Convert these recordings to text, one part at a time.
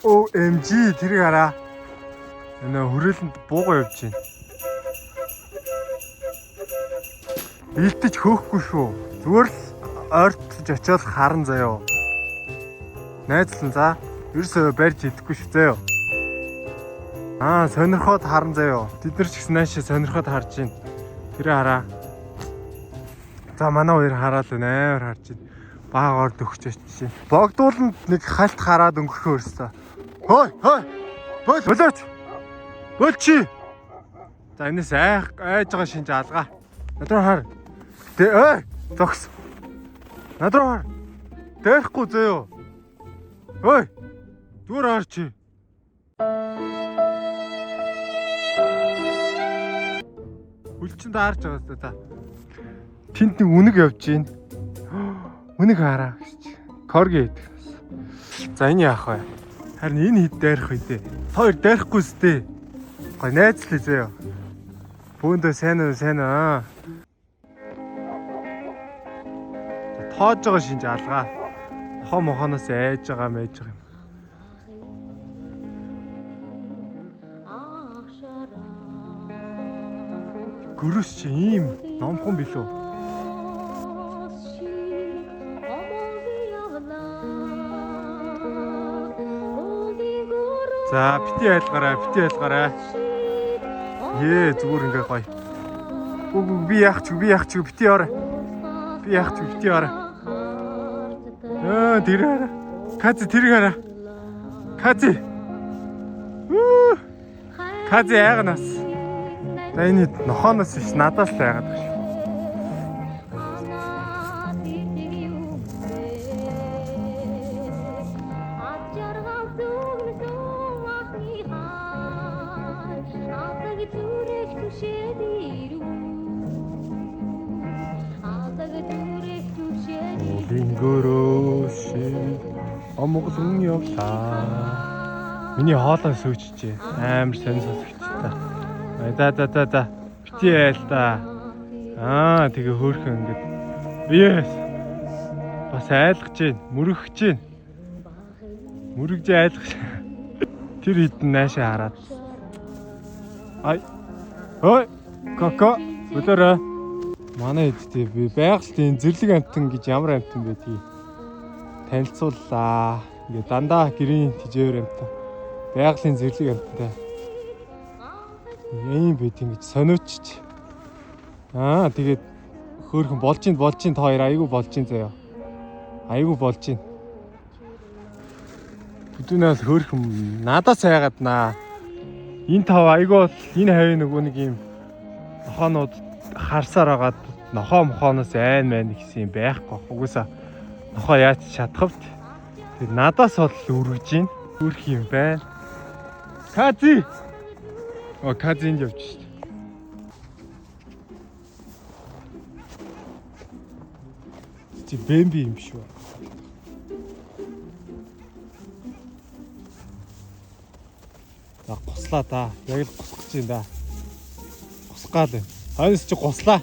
OMG тэрийг хараа. Энэ хүрээлэнд бууга явж байна. Илтэж хөөхгүй шүү. Зүгээр л ойртож очиод харан заяо. Найзлан за. Ерөөсөө барьж идэхгүй шүү заяо. Аа, сонирхоод харан заяо. Тэд нар ч гэсэн наашаа сонирхоод харж байна. Тэрээ хараа. За манай хоёр хараад байна. Амар харж байна. Баагаар дөхч очиж байна. Богдууланд нэг халт хараад өнгөрөхөө өрсөн. Хой, хой. Бол болооч. Болчи. За энэс айх айж байгаа шинж алгаа. Над руу хар. Тэ ой, зогс. Над руу хар. Дайрахгүй заяо. Ой. Зүгээр хар чи. Хүлчин даарч байгаа зү та. Тэнд нэг үнэг явж гин. Үнэг хараа гэж. Корги идэх. За энэ яах вэ? Харин энэ хэд дайрах вэ дээ? Та хоёр дайрахгүй сте. Гой найзлаа заяа. Бөөндөө сайн уу сайн уу. Тоож байгаа шинж алгаа. Нохоо мохоноос айж байгаа мэж байгаа юм. Гөрөөс чи ийм номхон билүү? За бити айлгараа, бити айлгараа. Ее зүгээр ингээ гоё. Гү гү би яах ч би яах ч бити яваарай. Би яах ч бити яваарай. Аа тэр хараа. Кази тэр хараа. Кази. Үу. Кази айганаас. За энэ нохооноос биш надаас л айгаад байгаа шүү. Уулын шиг омглон явлаа. Миний хоолой сүйчжээ. Амар сонь сонсогчтой. За за за за. Бити айл та. Аа тэгээ хөөхөн ингээд. Yes. Бас айлгаж гин, мөрөгч гин. Мөрөгж айлгаж. Тэр хитэн наашаа хараад. Ай. Ой, коко. Өдөөрөө. Манай эдтэй би байгалийн зэрлэг амтан гэж ямар амтан байдгийг танилцууллаа. Ингээ дандаа гэрийн тижээр амтан. Байгалийн зэрлэг амтантай. Ийм байт ингэж сониучч. Аа тэгээд хөөхөн болж ин болж ин та хоёр айгүй болж ин заяа. Айгүй болж ин. Бүдүүнээс хөөхөн надаас айгаад наа. Энэ тав айгүй бол энэ хавийн нөгөө нэг юм нохоонууд харсаар агаад нохоо мохооноос айн майн гэсэн юм байхгүй. Угсаа нохоо яаж чадах вэ? Тэгээд надаас бол өргөж гин. Өрх юм байна. Кази. О кази энд явж шít. Чи бэмби юм шүү. За гуслаа да. Яг л гусах гэж юм да. Гусах гал байна. Хойноос чи гуслаа.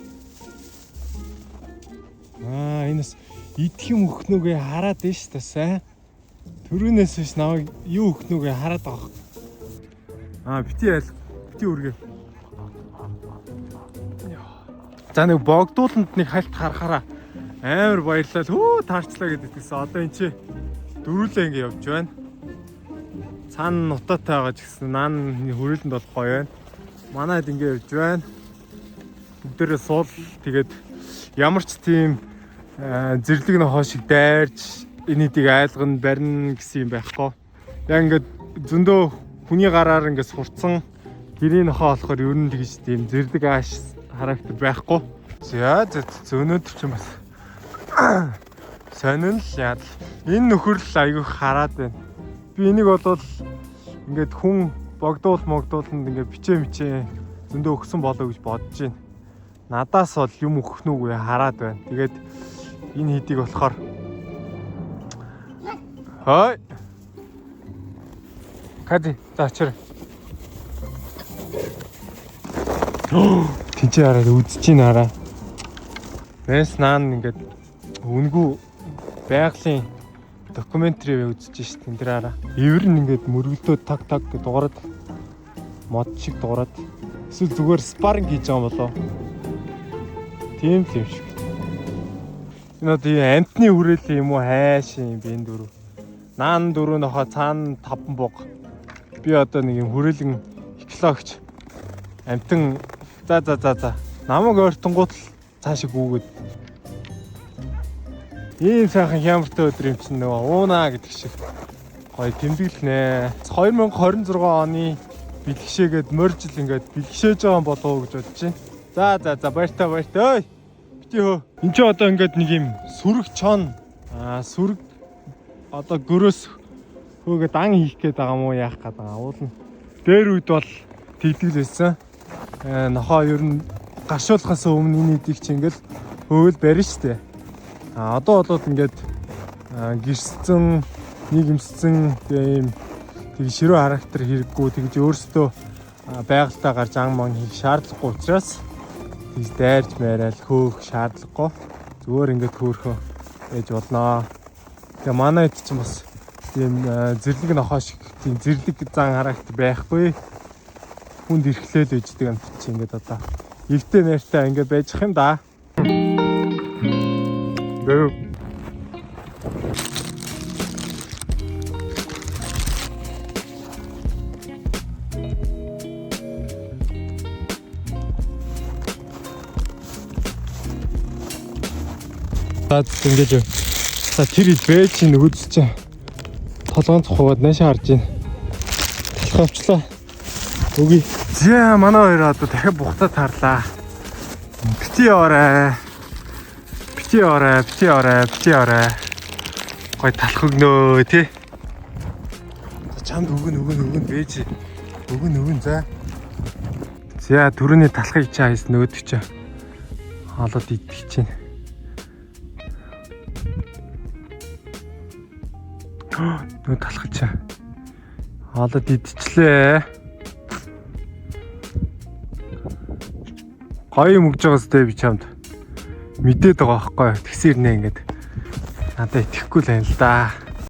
Аа энэс идэх юм өгнөөгөө хараад байна шүү дээ сайн. Төрүүнээс биш намайг юу өгнөөгөө хараад байгаа. Аа бити айл бити үргээ. За нэг богдууланд нэг хальт харахаараа амар баярлал хөө таарчлаа гэдэг гэсэн. Одоо эн чи дөрүүлээ ингэ явж байна. Цаана нутаатай байгаа ч гэсэн наан хүрээлэнд бол гоё байна. Манайд ингэ явж байна. Бүгдээрээ суул тэгээд ямар ч тийм зэрлэг нохоо шиг дайрч энэ хэдийг айлгана барина гэсэн юм байхгүй. Яг ингээд зөндөө хүний гараар ингээд сурцсан гэрийн нохоо болохоор ер нь тэгж тийм зэрлэг ааш характер байхгүй. За за өнөөдөр ч юм бас сонин л яад. Энэ нөхөр л айгүй хараад байна. Би энийг болвол ингээд хүн богдуул могдууланд ингээд бичээ мичээ зөндөө өгсөн болоо гэж бодож байна. Надаас бол юм өгөх нүггүй хараад байна. Тэгээд энэ хэдийг болохоор хой. Кади за очир. Тинчээ хараад үзэж чинь хараа. Вэнс наан ингээд үнгүү байгалийн Documentary үзэж шít энэ дээр араа. Эвэр нь ингээд мөргөлдөө таг таг гэж дугаарад мод шиг дугаарад. Эсвэл зүгээр sparring хийж байгаа юм болоо. Тийм л юм шиг. Энэ одоо ийм амтны хүрээлэн юм уу хайш юм бэ энэ дөрөв. Наан дөрөв нохоо цаана таван буг. Би одоо нэг юм хүрээлэн экологч амтан за. Намаг ойртонгууд л цаашаа гүгээд. Ийм сайхан хямартай өдөр юм чинь нөгөө уунаа гэдэг шиг гоё тэмдэглэнэ. 2026 оны бэлгшээгээд моржил ингээд бэлгшээж байгаа юм болов уу гэж бодож байна. За баяртай баяртай. Ой. Бити хөө. Энд чи одоо ингээд нэг юм сүрэг чон сүрэг одоо гөрөөс хөөгөө дан хийх гээд байгаа юм уу яах гээд байгаа. Уулна. Дээр үед бол тэгдэг л байсан. Нохоо ер нь гаршуулахаас өмнө энэ эдийг чи ингээл хөөл барина штэ. А одоо болоод ингээд гэрсцэн нийгэмсцэн тэгээ ийм тэг ширүү характер хэрэггүй тэгж өөрсдөө байгальтай гарч ан ман хийх шаардлагагүй учраас тэгж дайрж майраал хөөх шаардлагагүй зүгээр ингээд хөөрхөө байж болноо. Тэгээ манай хэд чинь бас тийм зэрлэг нохоо шиг тийм зэрлэг зан характер байхгүй. Хүнд эрхлээл ээждэг юм чи ингээд одоо эвтэй нэртэй ингээд байж ах юм да. Гөө. За ингэж за тэр идвэ чи нөгөөд чи толгоон цухгаад наашаа харж байна. Талах авчлаа. Үгүй. За манай хоёр одоо дахиад бухтаа таарлаа. Бити яваарай. Бити яваарай, бити яваарай, бити яваарай. Гой талах өгнөө тий. За чамд өгөн өгөн өгөн бэж. Өгөн өгөн за. За түрүүний талахыг чи хайс нөгөөдөг чи. Хаалаад идэх чинь. Нөгөө талах чи. Хаалаад идчихлээ. Гоё юм өгж байгаа сте би чамд. Мэдээд байгаа байхгүй. Тэгсэн ирнэ ингээд. Надад итгэхгүй л байна л да.